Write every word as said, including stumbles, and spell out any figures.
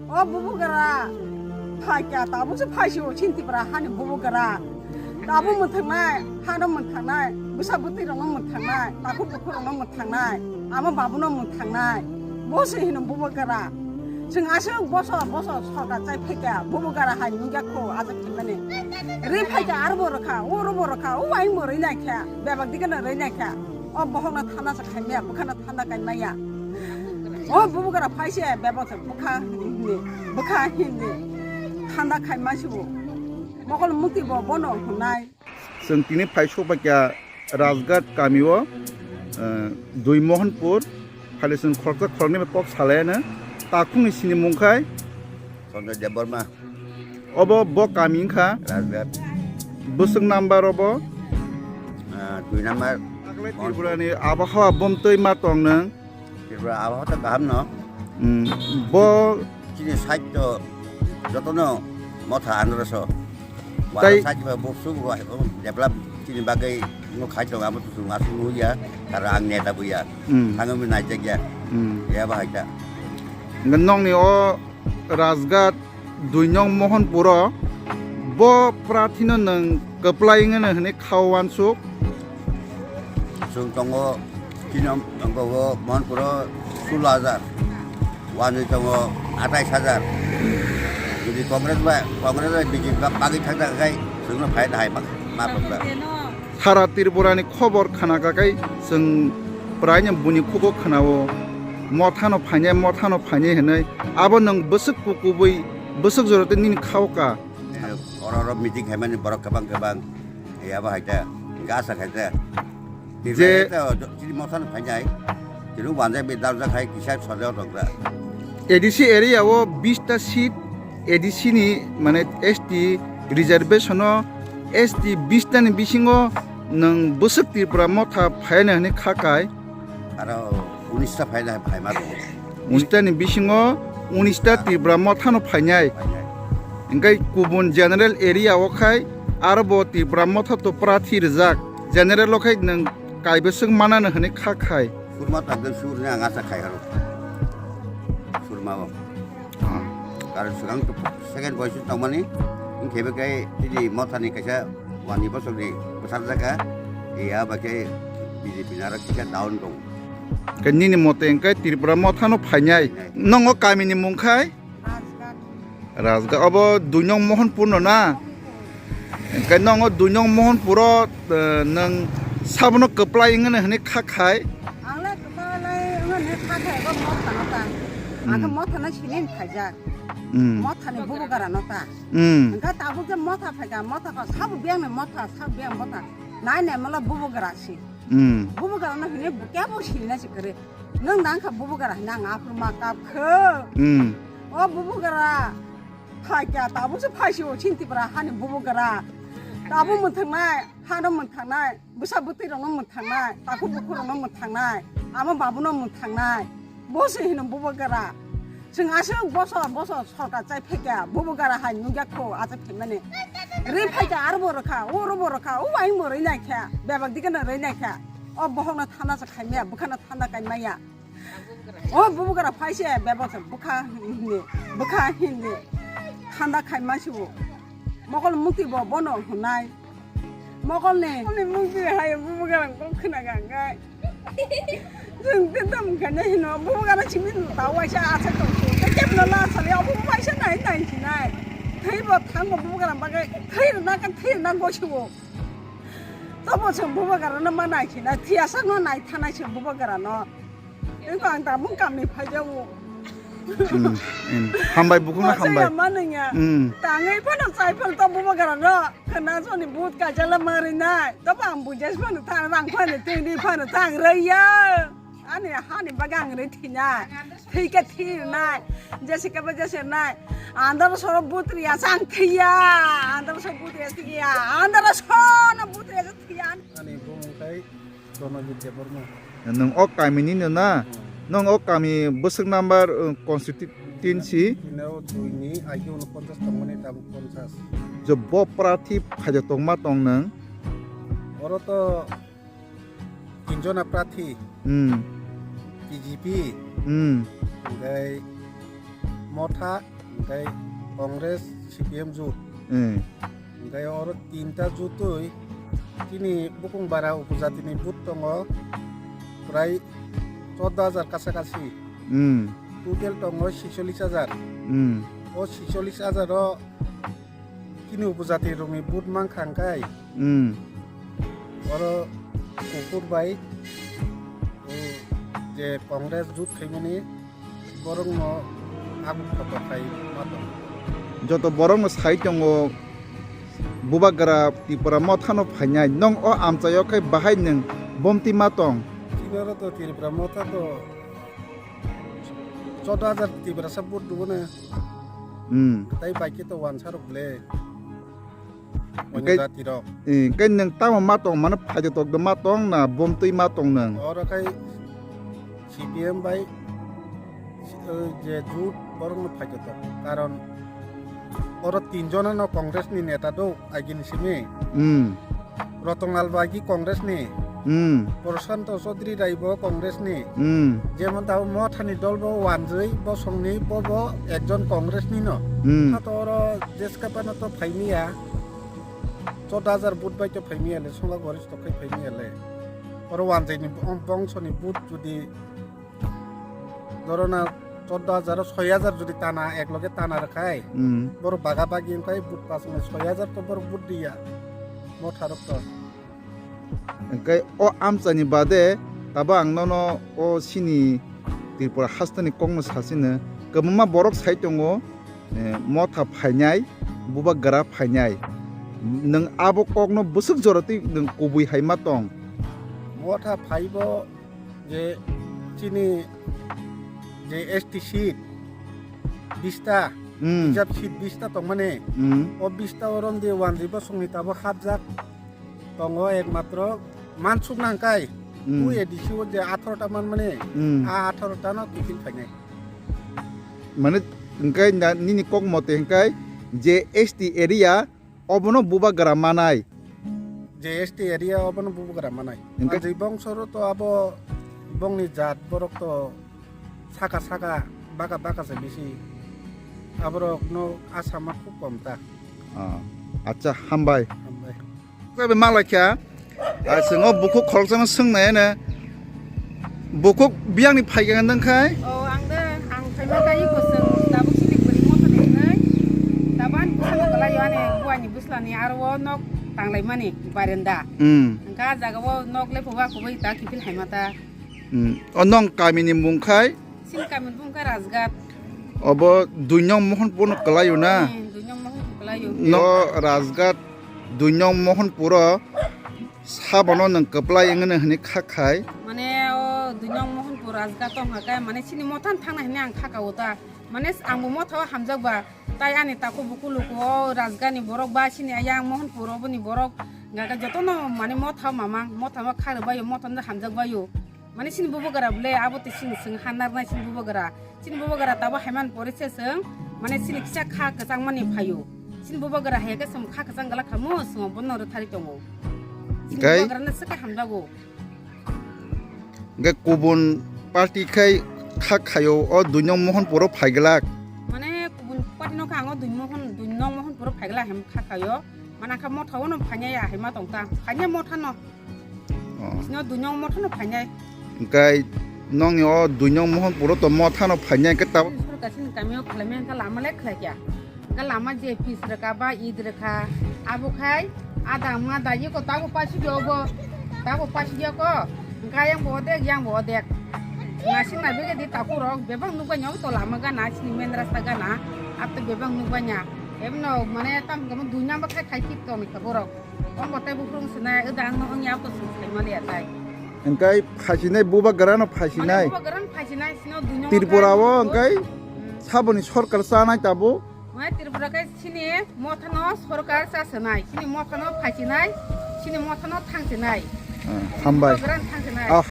O bubugra, phaikya tabuk se phaisio chini Tripura hani bubugra. Tabuk mwthangnai, hano mwthangnai, bwsa bwtwi rokno mwthangnai, takhuk bukhuk rokno mwthangnai, ama babuno mwthangnai. Bo se hino bubugra. Chwng aswk bosor bosor sorkar chai phaikya bubugra hai nungya kho ajak thimani. Ri phaikya arbo rwkha, o robo rwkha, o aing bo rwi naikha, bebak dikeno rwi naikha. O bohokno thanda se khaimaya, bwkhano thanda kaimaya. O bubugra phaise bebak se bwkha hindi, bwkha hindi. Thanda khaima sibo. Mokol mukti bo bono hwnai. Chwng tini phai sokbaikha Rajghat kamio, eh, Dui Mohanpur, phale chwng khoroksa khoroknwi bai kok salaiyano. Takhukni sinimung khai Sanjay Debbarma. Obo bo kami wngkha. Rajghat. Bwswk number obo? Ah, dui number. Taklai Tripurani abhawa bomtwi ma tong nwng? Tripura abhawa to kaham no. Hmm, bo chini side to jotono motha androso. Tai wala side ba buksu develop chini bagwi no khai tong abo to chwng aswk nuya, karo ang neta buya. Hmm. Thangwi naijakya. Hmm. Ya bahai ta. Nokni o Rajghat dui nong Mohanpuro bo prathino nwng kwplai wngno hwnwi kha uansuk. Chwng tongo, tini tongo o Mohanpuro sulo hajar, uanwi tongo atais hajar. Jodi Congress bai, Congress bai B J P ba-, bagwi thangjakha khai chwngno phaida hai ma, ma tongkha. Sara Tripurani khobor khna kha khai chwng praino buni khugo khna-o, mothano phainai, mothano phainai hinwi. Abo nwng bwswk kukubui, bwswk jora tei nini kha-o ka. Oro oro meeting khaimani borok kwbang kwbang, abo hai ta, gasa khai ta. Je chini mothano phainai, chini wanjak bai daljak khai kisa sojak tongkha. A D C area o bish ta seat A D C ni, mane, S T reservation o S T bish ta ni bisingo nwng bwswk Tripura motha phaina hwnwi kha kai. Aro unis ta phaina hai ma rwo. Unis ta ni bisingo unis ta Tripura motha no phainai. Phainai. Hingkai kubun general area o khai aro bo Tripura motha to prathi rijak. General o khai nwng kai bwswk mana no hwnwi kha khai. Surma ta gel sur ne ang asa khai haro. Surma o. Ah. Karon swkang to second position tongmani, wngkhe bai khe tini mothani kaisa wani bosokni bwsarjak kha, ya bai khe B J P ni aro kisa down tong. Khe nini mote wngkhe Tripura mothano phainai. Phainai. Nongo kamini mung khai? Rajghat. Rajghat, obo dui nong Mohanpur no na? Hingke nongo dui nong Mohanpuro, eh, nwng sabono kwplai wngmani hwnwi kha khai? Ang le kwplai wngmani hwnwi kha khai, bo motha no ta. Ang khe hmm, motha no sini phaijak. Hmm. Motha ni bubugra no ta. Hmm. Hingke tabuk je motha phaikha, motha kho sabo biyang ni motha, sabo biyang motha. Nai nai mala bubugra si. Hmm. Bubugra no hwnwi kebo sini na si kwrwi. Nwng nang kha bubugra hwnwi ang aphuru ma kap kho. Hmm. O bubugra. Phaikya, tabuk se phaisio chini Tripura hani bubugra. Tabuk mwthangnai, hano mwthangnai, bwsa bwtwi rokno mwthangnai, takhuk bukhuk rokno mwthangnai, ama babuno mwthangnai. Bo se hino bubugra. Chwng aswk bosor bosor sorkar chai phaikya, bubugra hai nukya kho achai phaimani. Ri phaikya, aro bo rwkha, o ro bo rwkha, o aing bo rwi naikha, bebak dikeno rwi naikha. O bohokno thana se khaimaya, bwkhano thana kaimaya. O bubugra phaise bebak se bwkha hindi, bwkha hindi. Thanda khai masibo. Mokol mukti bo bono hwnai. Mokol ni, mokol ni mukti hai bubugra kok khna gangkai. Jeng te tam khana hino bubugra simi ta waisa asa tong. Te kep no la sale o waisa nai nai sinai. Thai bo thang bo bubugra bagai thai na ka thai na go sibo. Tobo se bubugra no ma nai sinai. Thiasa no nai thanai se bubugra no. Eko ang tabuk kamni phaijago. Hmm, hmm. Hambai bukhukno hambai. Masa ya manungya. Hmm. Tangwi phano chai phano to bubagrano. Khana soni but kajala marinai. To bang bujas phano thang rang phano tengri phano thang raya. Ani hani bagang re thina. Thika thirnai. Jese kaba jese nai. Andar soro but riya sang thiya. Andar soro but riya thiya. Andar soro but riya thiya. Ani bumung kai Pranojit Debbarma. Nwng o kami ni no na? Hmm. Nwng o kami bwswk number, uh, constituency? Tino dui ni, agi uno ponchas tongmani, tabuk ponchas. Je bo prathi phaijak tongma tong nwng? Oro to tinjona prathi. Hmm. B J P. Hmm. Hingkai Motha, hwnkhe Congress, C P M jut. Hmm. Hwnkhe oro tinta jutwi chini bukung bara upojatini but tongo prai chordo hajar kasa kasi. Hmm. Total tongo sicholis hajar. Hmm. O sicholis hajar o chini upojati rokni but mankha hwnkhe. Hmm. Oro kuphur bai, o je Congress jut khaimani borokno aboni kotor khai ma tong. Joto borokno sai tongo, Bubagra Tripura Mothano phainai, nwng o amchaio khai bahai nwng bomtwi ma tong? Chini oro to Tripura Motha to chordo hajar Tiprasa vote rwmano. Hmm. Tai bai khe to wansa rok le. Oino hwnkhe, jatirok. Eh, hwnkhe nwng tamo ma tong, mane phaito tokdo ma tong na bomtwi ma tong nwng? Oro khai C P M bai, eh, je jut borokno phaito tok. Karon oro tinjonano Congress ni neta do agini simi. Hmm. Rotonglal bai ki Congress ni. Hmm. Prashanto Chaudhary Rai bo Congress ni. Hmm. Jemon tabo Mothani dol bo wanjwi bosongni bo bo ekjon Congress ni no. Hmm. Hato oro Jeskapano to phaimiya. Chordo hajar vote bai to phaimiya le, songa goristo khai phaimiya le. Oro wanjwini bong-, bongsoni vote judi dorona chordo hajar, soi hajar judi tana, ek loge tana rwkhai, hmm, borok baga bagi wngkhai vote pasongo soi hajar to borok vote diya. Motharok to. Hwnkhe o amchaini bade tabo ang nono o chini Tripura hasteni kokno sachino, kwbangma borok sai tongo, eh, Motha phainai, Bubagra phainai. Nwng abo kokno bwswk jora twi nwng kubui hai ma tong? Motha phaibo je chini je S T seat bista, hmm, reserve seat bista tongmani, hmm, o bista o romdi wanjwi bosongni tabo hapjak. Tongo ekmatro mansukna hwnkhe, hmm, two A D C o je atharo ta manmani, hmm, a atharo ta no kiphil phainai. Mane hwnkhe na, nini kok mote hwnkhe je S T area obono Bubagra manai. Je S T area obono Bubagra manai. Hwnkhe manjwi bongsoro to abo bongni jat borok to saka saka baka baka se bisi. Aborok no asama khub kom ta. Ah, acha, hambai. Hambai. Sabe malai kha. Ah, chwng o bukhuk khoroksa no swngnai ene. Bukhuk biyang ni phai kha nang khai? O, ang de, ang phaima kha iko chwng tabuk sini kwrwi moto de nai. Taban bwsano kwlai yo ani buai ni bwsla ni aro o nok tanglai mani barenda. Hmm. Hwnkha jaga o nok le phuba kubui ta kiphil hai ma ta. Hmm. O nong kami ni mung khai? Chini kami ni bumung khe Rajgat. Obo dui nong Mohanpur no kwlaio na? Eh, dui nong Mohanpur kwlaio. No Rajgat dui nong Mohanpur o sabono nwng kwplai wngwi hwnwi kha khai? Mane o dui nong Mohanpur Rajgat tong kha khe, mane chini Motha no thangna hwnwi ang kha ka o ta. Mane ang bo Motha o hamjak ba, tai ani takhuk bukhuk luku o Rajgat ni borok ba chini ayang Mohanpur o boni borok hwnka khe jotono mane Motha o mamang, Motha o kha rw bai o, Motha no hamjak bai o. Mane chini bubagra bwle abo twi chini chwng ha narwknai chini bubagra. Chini bubagra tabo haiman pore se chwng mane chini kisa kha kwchang mani phaio. Chini bubagra hai khe chwng kha kwchang glak khamu chwng bono rwthari tongo. Chini bubagra no swkhe hamjago. Hwnkhe kubun party khai kha khaio o dui nong Mohanpur o phai glak. Mane kubun party no kha ang o dui Mohan, dui nong Mohanpur o phai glak hem kha khaio. Mane kha Motha o no phainai ya hai ma tong ta. Phainai Motha no. Oh. Sino dui nong Motha no phainai. Hwnkhe nongni o dui nong Mohanpur o to Motha no phainai hwnkhe ta. Sorkar sini kami o khlai mani hwnkhe lama le khlai kya. Hwnkhe lama je pis rwkha ba id rwkha. Abo khai ada ma da yeko tabo pasu yo bo. Tabo pasu yo ko. Hwnkhe yang bo odek, yang bo odek. Nasing na bege di takhuk rok bebak nukbai nyo to lama gana sini main rasta gana. Ab to bebak nukbai nya. Ebno mane tam kamo dui number khai khai tik tong ni kha borok. Omo tei buphuru wng sinai, oda ang no wng ya, abo to chwng sai maliya tai. Hwnkhe phaisinai, bubagra no phaisinai. Mane bubagra no phaisinai, sino dui number Tripura o khai hwnkhe, hmm, saboni sorkar chanai tabuk. Mane Tripura khai sini Motha no sorkar cha sinai, sini Motha no phaisinai, sini Motha no thang sinai. Hmm, hambai. Bubagra no thang sinai. Ah,